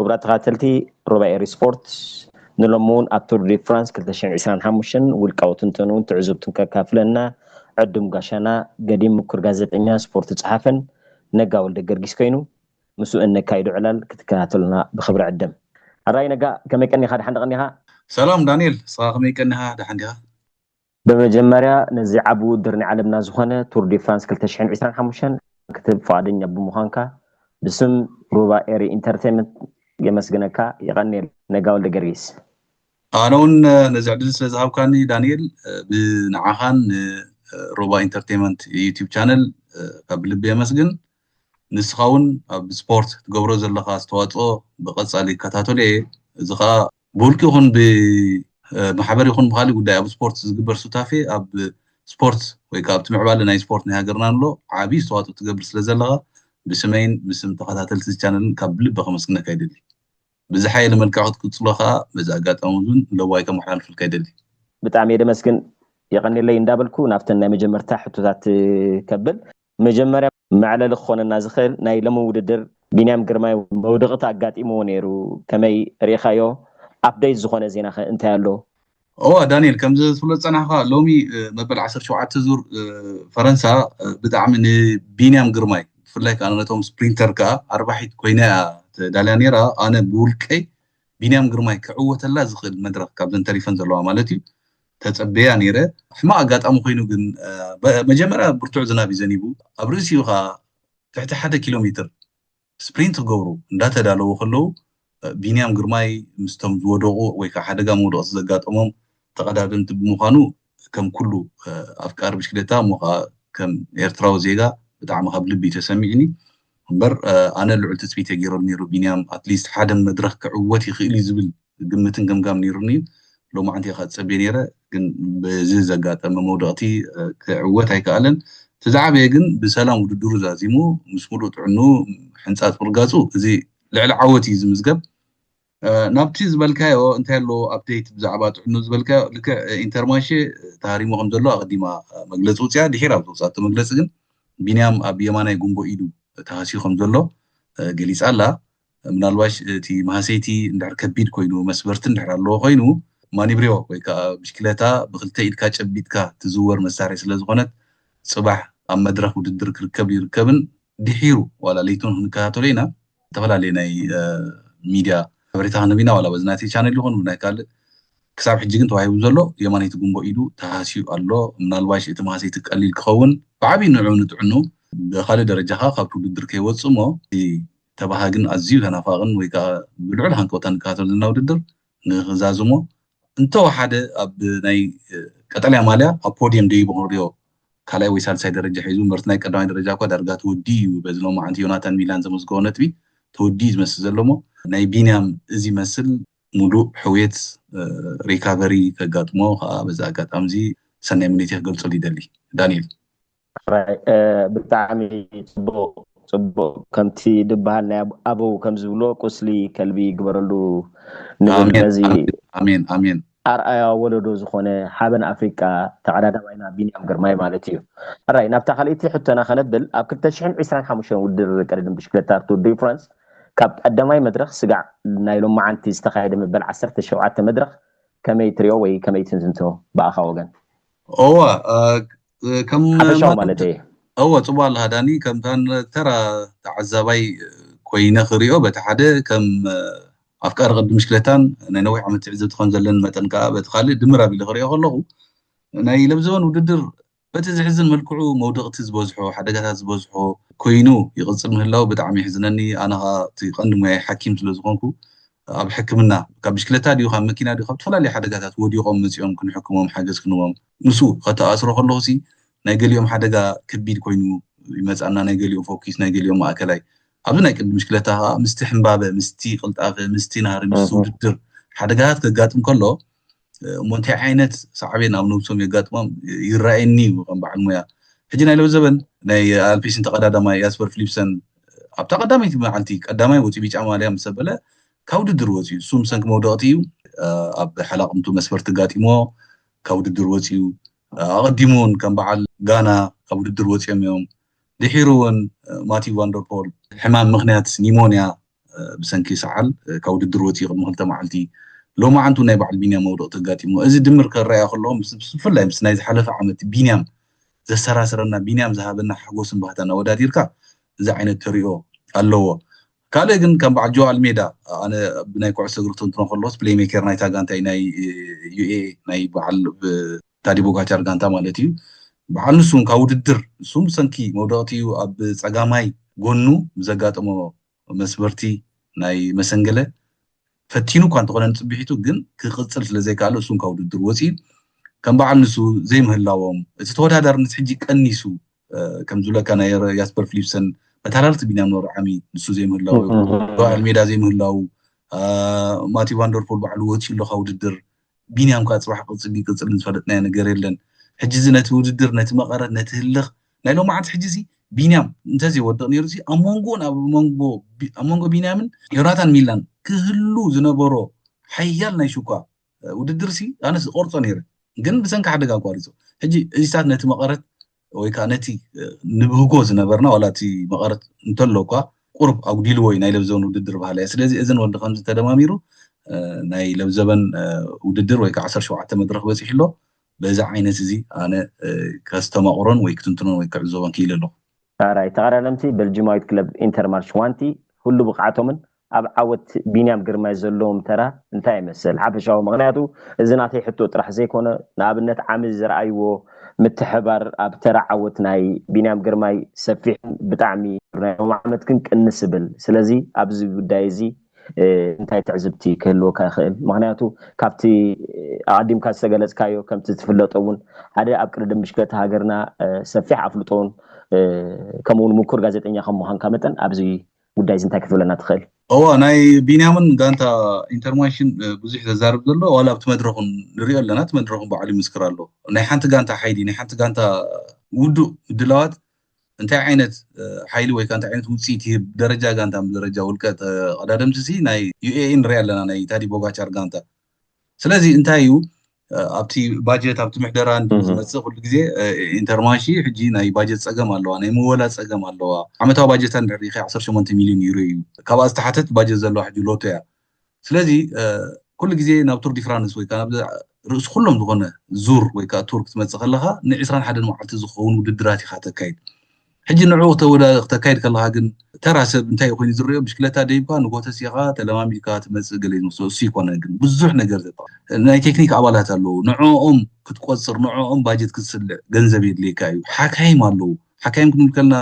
ክቡራት ተኸታተልቲ ሩባ ኤሪ ስፖርት፣ ንሎሚ እውን ኣብ ቱር ዲ ፍራንስ ክልተ ሽሕን ዕስራን ሓሙሽተን ውልቃዊ ትንተንኡን ትዕዝብቱን ከካፍለና ዕዱም ጋሻና፣ ገዲም ምኩር ጋዜጠኛ፣ ስፖርት ጸሓፍን ነጋ ወልደ ገርጊስ ኮይኑ፣ ምስኡ እነካይዶ ዕላል ክትከታተሉና ብኽብሪ ዕድም። ኣራይ ነጋ፣ ከመይ ቀኒኻ? ደሓን ቀኒኻ? ሰላም ዳንኤል፣ ንስኻ ከመይ ቀኒኻ? ደሓን ዲኻ? ብመጀመርያ ነዚ ዓቢ ውድድር ናይ ዓለምና ዝኾነ ቱር ዲ ፍራንስ ክልተ ሽሕን ዕስራን ሓሙሽተን ክትህብ ፍቓደኛ ብምዃንካ ብስም ሩባ ኤሪ ኢንተርቴንመንት የመስግነካ። የቐንየል። ነጋ ወልደ ገርጊስ። ኣነ እውን ነዚ ዕድል ስለ ዝሃብካኒ ዳንኤል፣ ብንዓኻን ንሩባ ኢንተርቴንመንት ዩቲዩብ ቻነል ካብ ልቢ የመስግን። ንስኻ እውን ኣብ ስፖርት ትገብሮ ዘለኻ ኣስተዋፅኦ ብቐፃሊ ይከታተሎ እየ። እዚ ኸዓ ብውልቂ ይኹን ብማሕበር ይኹን ብኻሊእ ጉዳይ ኣብ ስፖርት ዝግበር ሱታፌ ኣብ ስፖርት ወይ ከዓ ኣብቲ ምዕባለ ናይ ስፖርት ናይ ሃገርና ኣሎ ዓብዪ ኣስተዋፅኦ ትገብር ስለ ዘለኻ ብስመይን ብስም ተኸታተልቲ እዚ ቻነልን ካብ ልቢ ከመስግነካ ይደሊ። ብዝሓየለ መልክዕ ክትቅፅሎ ከዓ በዚ ኣጋጣሚ እውን ለዋይ ከመሓላልፈልካ ይደሊ። ብጣዕሚ እየ ደመስግን። የቐንየለይ እንዳበልኩ ናብተን ናይ መጀመርታ ሕቶታት ከብል። መጀመርያ መዕለሊ ክኾነና ዝኽእል ናይ ሎሚ ውድድር ቢንያም ግርማይ መውደቕቲ ኣጋጢምዎ ነይሩ። ከመይ ርኢኻዮ? ኣፕደይት ዝኾነ ዜናኸ እንታይ ኣሎ? እዋ ዳንኤል፣ ከምዚ ትብሎ ዝጸናሕካ ሎሚ እ፣ መበል ዓሰርተ ሸውዓተ ዙር እ፣ ፈረንሳ እ፣ ብጣዕሚ ንቢንያም ግርማይ ብፍላይ ከዓ ነቶም ስፕሪንተር ከዓ ኣርባሒት ኮይና እያ ተዳልያ ነይራ። ኣነ ብውልቀይ ቢንያም ግርማይ ክዕወተላ ዝኽእል መድረኽ ካብዘን ተሪፈን ዘለዋ ማለት እዩ ተጸበያ ነይረ። ሕማቕ ኣጋጣሚ ኮይኑ ግን እ፣ በ- መጀመርያ ብርቱዕ ዝናብ እዩ ዘኒቡ። ኣብ ርእሲኡ ከዓ ትሕቲ ሓደ ኪሎ ሜትር ስፕሪንት ክገብሩ እንዳተዳለዉ ከለዉ ቢንያም ግርማይ ምስቶም ዝወደቑ ወይ ከዓ ሓደጋ መውደቕቲ ዘጋጠሞም ተቐዳደምቲ ብምዃኑ ከም ኩሉ ኣፍቃሪ ብሽክሌታ እሞ ከዓ ከም ኤርትራዊ ዜጋ ብጣዕሚ ካብ ልቢ እዩ ተሰሚዕኒ እምበር ኣነ ልዑል ትፅቢት ገይረሉ ነይሩ ቢንያም ኣትሊስት ሓደ መድረክ ክዕወት ይኽእል እዩ ዝብል ግምትን ገምጋም ነይሩኒ ሎማዓንቲ እየ ዝፀበየ ነይረ ግን በዚ ዘጋጠመ መውደቕቲ ክዕወት ኣይከኣለን እቲ ዝዓበየ ግን ብሰላም ውድድሩ ዛዚሙ ምስ ሙሉእ ጥዕኑ ሕንፃፅ ምርጋፁ እዚ ልዕሊ ዓወት እዩ ዝምዝገብ ናብቲ ዝበልካዮ እንታይ ኣሎ ኣፕዴት ብዛዕባ ጥዕኑ ዝበልካዮ ልክዕ ኢንተርማሼ ተሃሪሙ ከም ዘሎ ኣቐዲማ መግለፂ ውፅያ ድሒር ኣብ ዝውፅኣቶ መግለፂ ግን ቢንያም ኣብ የማናይ ጉንቦ ኢዱ ተሃስዩ ከም ዘሎ ገሊፃ ኣላ ምናልባሽ እቲ ማህሰይቲ እንድሕር ከቢድ ኮይኑ መስበርቲ እንድሕር ኣለዎ ኮይኑ ማኒብሪዮ ወይ ከዓ ብሽክለታ ብክልተ ኢድካ ጨቢጥካ ትዝወር መሳርሒ ስለ ዝኾነት ፅባሕ ኣብ መድረክ ውድድር ክርከብ ይርከብን ድሒሩ ዋላ ለይቱን ክንከታተሎ ኢና ዝተፈላለዩ ናይ ሚድያ ሓበሬታ ክንህብ ኢና ዋላ በዚ ናተይ ቻነል ይኹን ብናይ ካልእ ክሳብ ሕጂ ግን ተዋሂቡ ዘሎ የማነይቲ ጉንቦ ኢዱ ተሃስዩ ኣሎ ምናልባሽ እቲ ማህሰይቲ ቀሊል ክኸውን ብዓብይ ንዑ ንጥዕኑ ብካልእ ደረጃ ከዓ ካብቲ ውድድር ከይወፅእ እሞ ተባሃግን ኣዝዩ ተናፋቕን ወይ ከዓ ብልዑል ሃንቀውታ ንከታተሎ ዘለና ውድድር ንክዛዝሞ እንተወሓደ ኣብ ናይ ቀጠልያ ማልያ ኣብ ፖዲየም ደይቡ ክንሪኦ ካልኣይ ወይ ሳልሳይ ደረጃ ሒዙ ምርት ናይ ቀዳማይ ደረጃ እኳ ዳርጋ ተወዲ እዩ በዚ ሎማዓንቲ ዮናታን ሚላን ዘመዝገቦ ነጥቢ ተወዲ እዩ ዝመስል ዘሎ ሞ ናይ ቢንያም እዚ መስል ሙሉእ ሕውየት ሪካቨሪ ከጋጥሞ ከዓ በዚ ኣጋጣሚ እዚ ሰናይ ምኒት ክገልፀሉ ይደሊ ዳንኤል ብጣዕሚ ፅቡቅ ፅቡቅ ከምቲ ዝበሃል ናይ ኣበው ከም ዝብሎ ቁስሊ ከልቢ ይግበረሉ ንብል ነዚ ኣሜን ኣሜን ኣርኣያ ወለዶ ዝኾነ ሓበን ኣፍሪቃ ተቐዳዳማይና ቢንያም ግርማይ ማለት እዩ ኣራይ ናብታ ካልእቲ ሕቶና ከነብል ኣብ ክልተ ሽሕን ዕስራን ሓሙሽተን ውድድር ቅድድም ብሽክለታ ቱር ዲ ፍራንስ ካብ ቀዳማይ መድረኽ ስጋዕ ናይ ሎማዓንቲ ዝተኻየደ መበል ዓሰርተ ሸውዓተ መድረኽ ከመይ ትሪኦ ወይ ከመይ ትንትንቶ ብኣኻ ወገን እወ ከም ሓፈሻዊ ማለት እየ እወ ፅቡቅ ኣለካ ዳኒ ከምታ ተራ ተዓዛባይ ኮይነ ክሪኦ በቲ ሓደ ከም ኣፍቃሪ ቅዲ ምሽክለታን ናይ ነዊሕ ዓመት ትዕዝብቲ ከም ዘለኒ መጠን ከዓ በቲ ካልእ ድምር ኣቢለ ክሪኦ ከለኩ ናይ ለብዘበን ውድድር በቲ ዝሕዝን መልክዑ መውደቕቲ ዝበዝሖ ሓደጋታት ዝበዝሖ ኮይኑ ይቕፅል ምህላው ብጣዕሚ ይሕዝነኒ ኣነ ከዓ እቲ ቀንዲ ሙያይ ሓኪም ስለ ዝኾንኩ ኣብ ሕክምና ካብ ብሽክለታ ድዩ ካብ መኪና ድዩ ካብ ዝተፈላለዩ ሓደጋታት ወዲቖም መፂኦም ክንሕክሞም ሓገዝ ክንቦም ምስኡ ከተኣስሮ ከለኹ ሲ ናይ ገሊኦም ሓደጋ ከቢድ ኮይኑ ይመፃና ናይ ገሊኦም ፎኪስ ናይ ገሊኦም ማእከላይ ኣብዚ ናይ ቅድሚ ብሽክለታ ከዓ ምስቲ ሕምባበ ምስቲ ቅልጣፈ ምስቲ ናህሪ ምስቲ ውድድር ሓደጋታት ከጋጥም ከሎ እሞ እንታይ ዓይነት ሳዕቤን ኣብ ነብሶም የጋጥሞም ይረኣየኒ እዩ ከም በዓል ሙያ ሕጂ ናይ ሎሚ ዘበን ናይ ኣልፒስን ተቐዳዳማይ ያስፐር ፊሊፕሰን ኣብታ ቀዳመይቲ መዓልቲ ቀዳማይ ወፂኡ ቢጫ ማልያ ምስ ኣበለ ካብ ውድድር ወፂኡ እሱ ብሰንኪ መውደቕቲ እዩ ኣብ ሓላቕምቱ መስፈርቲ ኣጋጢሞ ካብ ውድድር ወፂኡ ኣቐዲሙ እውን ከም በዓል ጋና ካብ ውድድር ወፂኦም እዮም ድሒሩ እውን ማቲው ቫንደርፖል ሕማም ምክንያት ኒሞንያ ብሰንኪ ሰዓል ካብ ውድድር ወፂኡ ቅድሚ ክልተ መዓልቲ ሎማዓንቱ ናይ በዓል ቢንያም መውደቕ ተጋጢሞ። እዚ ድምር ከረኣያ ከለኹ ብፍላይ ምስ ናይ ዝሓለፈ ዓመት ቢንያም ዘሰራስረና፣ ቢንያም ዝሃበና ሓጎስን ባህታን ኣወዳዲርካ እዚ ዓይነት ተሪኦ ኣለዎ። ካልእ ግን ከም በዓል ጆ ኣልሜዳ፣ ኣነ ብናይ ኩዕሶ እግሪ ትንትኖ ከለዎስ ፕሌይሜከር ናይታ ጋንታ ናይ ዩኤ ናይ በዓል ታዲ ቦጋቻር ጋንታ ማለት እዩ። በዓል ንሱ ካብ ውድድር ንሱ ብሰንኪ መውደቕቲ እዩ ኣብ ፀጋማይ ጎኑ ብዘጋጠሞ መስበርቲ ናይ መሰንገለ ፈቲኑ እኳ እንተኾነ ንፅብሒቱ ግን ክቕፅል ስለዘይከኣለ እሱን ካብ ውድድር ወፂኡ ከም በዓል ንሱ ዘይምህላዎም እቲ ተወዳዳርነት ሕጂ ቀኒሱ ከም ዝብለካ ናይ ያስፐር ፊሊፕሰን መተላልቲ ቢንያም ኖርዓሚ ንሱ ዘይምህላው ሜዳ ዘይምህላው ማቲ ቫንደርፖል ባዕሉ ወፂኡ ኣሎ ካብ ውድድር ቢንያም ከዓ ፅባሕ ቅፅል ይቅፅል ዝፈለጥናዮ ነገር የለን። ሕጂ እዚ ነቲ ውድድር ነቲ መቐረት ነቲ ህልኽ ናይ ሎማዓንቲ ሕጂ እዚ ቢንያም እንተዘይወድቕ ነይሩ እዚ ኣብ መንጎን ኣብ መንጎ ኣብ መንጎ ቢንያምን ዮናታን ሚላን ክህሉ ዝነበሮ ሓያል ናይ ሹኳ ውድድር ሲ ኣነስ ቆርፆ ነይረ ግን ብሰንኪ ሓደጋ ኣቋሪፆ። ሕጂ እዚታት ነቲ መቐረት ወይ ከዓ ነቲ ንብህጎ ዝነበርና ዋላ እቲ መቐረት እንተሎ እኳ ቁርብ ኣጉዲልዎ እዩ ናይ ለብዘበን ውድድር ባህላ እያ። ስለዚ እዝን ወዲ ከምዚ ተደማሚሩ ናይ ለብዘበን ውድድር ወይ ከዓ ዓሰርተ ሸውዓተ መድረኽ በፂሑ ኣሎ። በዚ ዓይነት እዚ ኣነ ከስተማቕሮን ወይ ክትንትኖን ወይ ክዕዘቦን ክኢለ ኣለኹ። ራይ ተቐዳደምቲ በልጅማዊት ክለብ ኢንተርማርሽ ዋንቲ ሁሉ ብቕዓቶምን ኣብ ዓወት ቢንያም ግርማይ ዘለዎም ተራ እንታይ ይመስል ሓፈሻዊ? ምኽንያቱ እዚ ናተይ ሕቶ ጥራሕ ዘይኮነ ንኣብነት ዓሚ ዝረኣይዎ ምትሕባር ኣብ ተራ ዓወት ናይ ቢንያም ግርማይ ሰፊሕን ብጣዕሚ ናይ ሎም ዓመት ግን ቅንስ ይብል። ስለዚ ኣብዚ ጉዳይ እዚ እንታይ ትዕዝብቲ ክህልወካ ይኽእል? ምኽንያቱ ካብቲ ኣቐዲምካ ዝተገለፅካዮ ከምቲ ዝፍለጦ እውን ሓደ ኣብ ቅድድም ብሽክለታ ሃገርና ሰፊሕ ኣፍልጦውን ከምኡውን ምኩር ጋዜጠኛ ከም ምዃንካ መጠን ኣብዚ ጉዳይ እዚ እንታይ ክትብለና ትኽእል? እዋ ናይ ቢንያምን ጋንታ ኢንተርማሽን ብዙሕ ዘዛርብ ዘሎ ዋላ ኣብቲ መድረኹን ንሪኦ ኣለና። እቲ መድረኹን ባዕሉ ይምስክር ኣሎ። ናይ ሓንቲ ጋንታ ሓይሊ ናይ ሓንቲ ጋንታ ውዱእ ምድላዋት እንታይ ዓይነት ሓይሊ ወይ እንታይ ዓይነት ውፅኢት ይህብ ደረጃ ጋንታ ደረጃ ውልቀ ተቐዳደምቲ ሲ ናይ ዩኤኢ ንሪኢ ኣለና ናይ ታዲ ቦጋቻር ጋንታ። ስለዚ እንታይ እዩ ኣብቲ ባጀት ኣብቲ ምሕደራ ዝመፅእ ኩሉ ግዜ ኢንተርማሺ ሕጂ ናይ ባጀት ፀገም ኣለዋ፣ ናይ ምወላ ፀገም ኣለዋ። ዓመታዊ ባጀታ ንድሕር ሪኢኻ ዓሰርተ ሸሞንተ ሚልዮን ዩሮ እዩ። ካብኣ ዝተሓተት ባጀት ዘለዋ ሕጂ ሎቶ እያ። ስለዚ ኩሉ ግዜ ናብ ቱር ዲፍራንስ ወይ ናብ ርእሲ ኩሎም ዝኾነ ዙር ወይ ከዓ ቱር ክትመፅእ ከለኻ ንዕስራን ሓደን መዓልቲ ዝኸውን ውድድራት ኢኻ ተካይድ። ሕጂ ንዕኡ ክተካይድ ከለኻ ግን ተራ ሰብ እንታይ ኮይኑ ዝረዮ ብሽክለታ ደይብካ ንጎተስ ኢኻ ተለማሚድካ ትመፅእ ገለ ዝመስሎ እሱ ይኮነ ግን ብዙሕ ነገር ዘጠ ናይ ቴክኒክ ኣባላት ኣለዉ። ንዕኦም ክትቆፅር ንዕኦም ባጀት ክትስልዕ ገንዘብ የድልየካ እዩ። ሓካይም ኣለዉ። ሓካይም ክንብል ከልና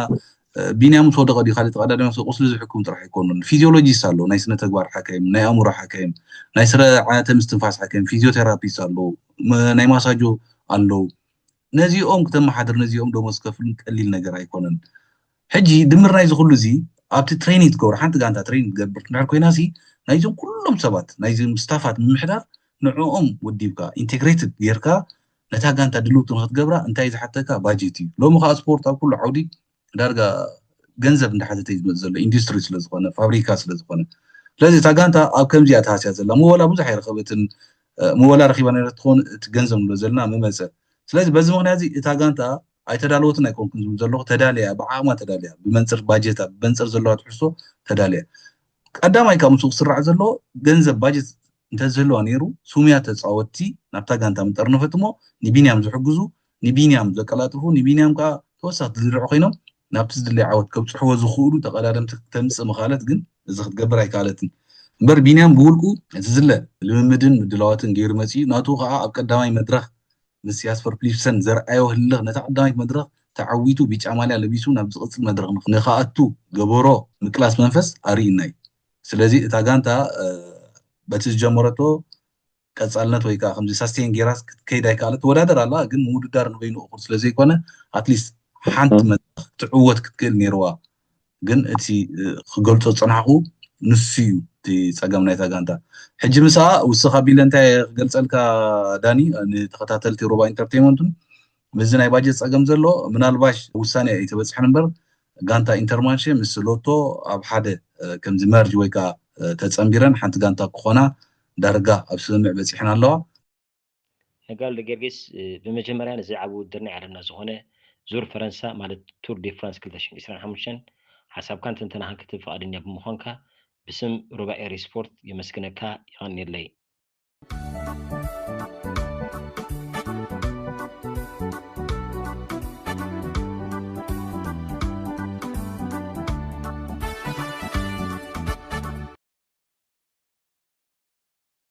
ቢንያም ምስ ወደቐ ድዩ ካልእ ተቐዳዳሚ ቁስሊ ዝሕክሙ ጥራሕ ኣይኮኑን። ፊዚዮሎጂስት ኣለዉ፣ ናይ ስነ ተግባር ሓካይም፣ ናይ ኣእምሮ ሓካይም፣ ናይ ስርዓተ ምስትንፋስ ሓካይም፣ ፊዚዮቴራፒስት ኣለዉ፣ ናይ ማሳጆ ኣለዉ። ነዚኦም ክተመሓድር ነዚኦም ደሞዝ ከፍልን ቀሊል ነገር ኣይኮነን። ሕጂ ድምር ናይዚ ኩሉ እዚ ኣብቲ ትሬኒንግ ትገብሮ ሓንቲ ጋንታ ትሬኒንግ ትገብር ትንድሕር ኮይና ሲ ናይዞም ኩሎም ሰባት ናይዞም ስታፋት ምምሕዳር ንዕኦም ወዲብካ ኢንቴግሬትድ ጌርካ ነታ ጋንታ ድልውቲ ንክትገብራ እንታይ ዝሓተካ ባጀት እዩ። ሎሚ ከዓ ስፖርት ኣብ ኩሉ ዓውዲ ዳርጋ ገንዘብ እንዳሓተተ እዩ ዝመፅእ ዘሎ ኢንዱስትሪ ስለዝኮነ ፋብሪካ ስለዝኮነ ስለዚ እታ ጋንታ ኣብ ከምዚኣ ተሃስያ ዘላ ምወላ ብዙሕ ኣይረኸበትን ምወላ ረኪባ ነረ ትኾን እቲ ገንዘብ ንብሎ ዘለና ምመፀ ስለዚ በዚ ምክንያት እዚ እታ ጋንታ ኣይተዳለወትን ኣይኮንኩን ዝብል ዘለኹ ተዳልያ ብዓቅማ ተዳልያ ብመንፅር ባጀታ ብመንፅር ዘለዋ ትሕዝቶ ተዳልያ ቀዳማይ ካብ ምስኡ ክስራዕ ዘለዎ ገንዘብ ባጀት እንተዝህልዋ ነይሩ ሱሙያ ተፃወቲ ናብታ ጋንታ ምጠርነፈት እሞ ንቢንያም ዝሕግዙ ንቢንያም ዘቀላጥፉ ንቢንያም ከዓ ተወሳኪ ዝድርዑ ኮይኖም ናብቲ ዝድለይ ዓወት ከብፅሕዎ ዝኽእሉ ተቐዳደምቲ ክተምፅእ ምኻለት ግን እዚ ክትገብር ኣይከኣለትን እምበር ቢንያም ብውልቁ እቲ ዝለ ልምምድን ምድላዋትን ገይሩ መፂኡ ናቱ ከዓ ኣብ ቀዳማይ መድረክ ምስ ያስፐር ፕሊፕሰን ዘርኣዮ ህልኽ ነታ ቀዳማይት መድረኽ ተዓዊቱ ቢጫ ማልያ ለቢሱ ናብ ዝቕፅል መድረኽ ንክኣቱ ገበሮ ምቅላስ መንፈስ ኣርእዩና እዩ። ስለዚ እታ ጋንታ በቲ ዝጀመረቶ ቀፃልነት ወይ ከዓ ከምዚ ሳስቴን ጌራስ ክትከይድ ኣይከኣለት ትወዳደር ኣላ ግን ምውድዳር ንበይኑ እኹል ስለዘይኮነ ኣትሊስት ሓንቲ መድረኽ ትዕወት ክትክእል ነይርዋ ግን እቲ ክገልፆ ዝፀናሕኩ ንሱ እዩ እቲ ፀገም ናይታ ጋንታ ሕጂ ምስኣ ውስኽ ኣቢለ እንታይ ክገልፀልካ ዳኒ ንተኸታተልቲ ሩባ ኢንተርቴንመንቱን ምስዚ ናይ ባጀት ፀገም ዘሎ ምናልባሽ ውሳኔ ኣይተበፅሐን እምበር ጋንታ ኢንተርማንሼ ምስ ሎቶ ኣብ ሓደ ከምዚ መርጅ ወይ ከዓ ተፀንቢረን ሓንቲ ጋንታ ክኾና ዳርጋ ኣብ ስምምዕ በፂሐን ኣለዋ ነጋል ጊዮርጊስ ብመጀመርያ ነዚ ዓቢ ውድድር ናይ ዓለምና ዝኾነ ዙር ፈረንሳ ማለት ቱር ዲ ፍራንስ ክልተ ሽሕን ዕስራን ሓሙሽተን ሓሳብካን ትንተናኻን ክትህብ ፍቓደኛ ብምዃንካ ብስም ሩባ ኤሪ ስፖርት የመስግነካ። የቐንየለይ።